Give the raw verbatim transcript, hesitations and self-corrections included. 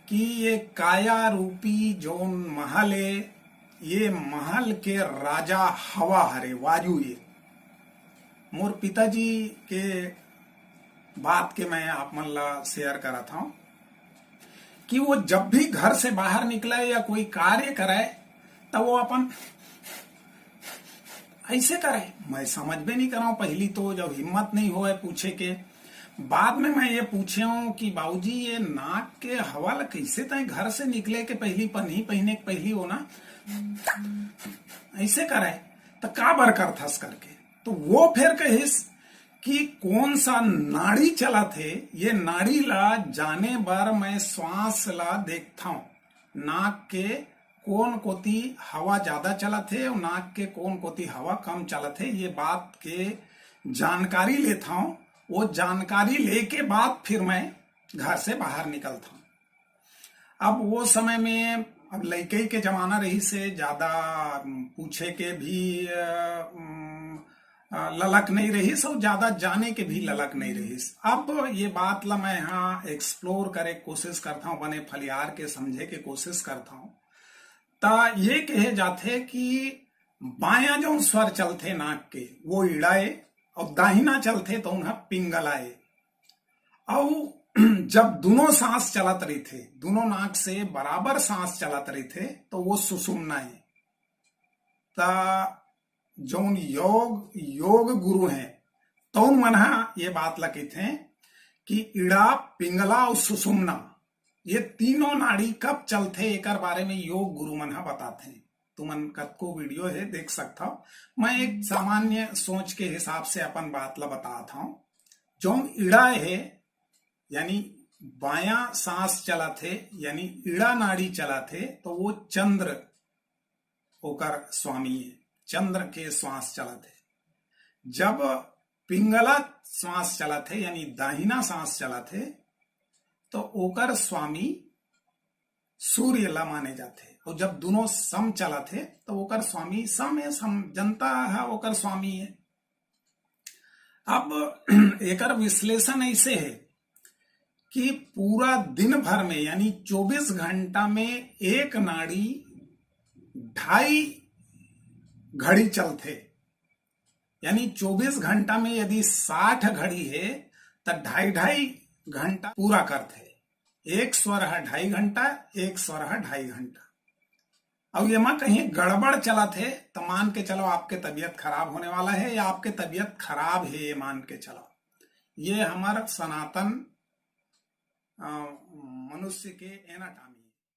कि ये काया रूपी जौन महल ए, ये महल के राजा हवा हरे, वायु ए। मोर पिताजी के बात के मैं आप मन ला share करत हौं कि वो जब भी घर से बाहर निकले या कोई कार्य करे, त वो अपन ऐसे करे। मैं समझबे नहीं करौं, पहली तो जब हिम्मत नहीं होए पूछे के। बाद में मैं ये पूछे हूँ कि बाबूजी, ये नाक के हवा ला कैसे तय घर से निकले के पहली, पन्ही पहने के पहली वो ना ऐसे करे, त का बर करथस करके। तो वो फिर कहिस कि कौन सा नाड़ी चलत हे, ये नाड़ी ला जाने बर मैं श्वास ला देखथौं, नाक के कोन कोती हवा ज्यादा चलत हे और नाक के कोन कोती हवा कम चलत हे, ये बात के जानकारी लेथौं। वो जानकारी लेके बाद फिर मैं घर से बाहर निकलथौं। अब वो समय में, अब लइकई के जमाना रहिस हे, ज्यादा पूछे के भी, अ, उम, अ, ललक नहीं रहिस और ज्यादा जाने के भी ललक नहीं रहिस। अब ये बात ला मैं यहाँ explore करे के कोशिश करथौं, बने फलियार के समझे के कोशिश करथौं। त ये कहे जाथे कि बायां जौन स्वर चलथे नाक के, वो इड़ा ए, और दाहिना चलथे तौन ह पिंगला ए। अउ जब दुनों सांस चलत रहिथे, दुनों नाक से बराबर सांस चलत रहिथे, तो वो सुषुम्ना ए। त जौन योग, योग गुरु हैं, तौन मन ह ये बात ला कहिथे कि इड़ा, पिंगला अउ सुषुम्ना, ये तीनों नाड़ी कब चलथे, एकर बारे में योग गुरु मन ह बताथे। तुमन कतको video हे, देख सकथव। मैं एक सामान्य सोच के हिसाब से अपन बात ला बतात हौं। जौन इड़ा हे, यानी बायां सांस चलत हे, यानी इड़ा नाड़ी चलत हे, तो वो चंद्र ओकर स्वामी हे, चंद्र के श्वास चलत हे। जब पिंगला श्वास चलत हे, यानी दाहिना सांस चलत हे, तो ओकर स्वामी सूर्य ला माने जाथे। और जब दुनों सम चलत हे, तो ओकर स्वामी सम हे, सम जनता ह ओकर स्वामी हे। अब एकर विश्लेषण ऐसे हे कि पूरा दिन भर में, यानी चौबीस घंटा में एक नाड़ी ढाई घड़ी चलथे, यानी चौबीस घंटा में यदि साठ घड़ी हे, त ढाई ढाई घंटा पूरा करथे। एक स्वर ह ढाई घंटा, एक स्वर ह ढाई घंटा। अउ एमा कहीं गड़बड़ चलत हे, त मान के चलो आपके तबीयत खराब होने वाला हे या आपके तबीयत खराब हे, ये मान के चलो। ये हमर सनातन, अ, मनुष्य के anatomy।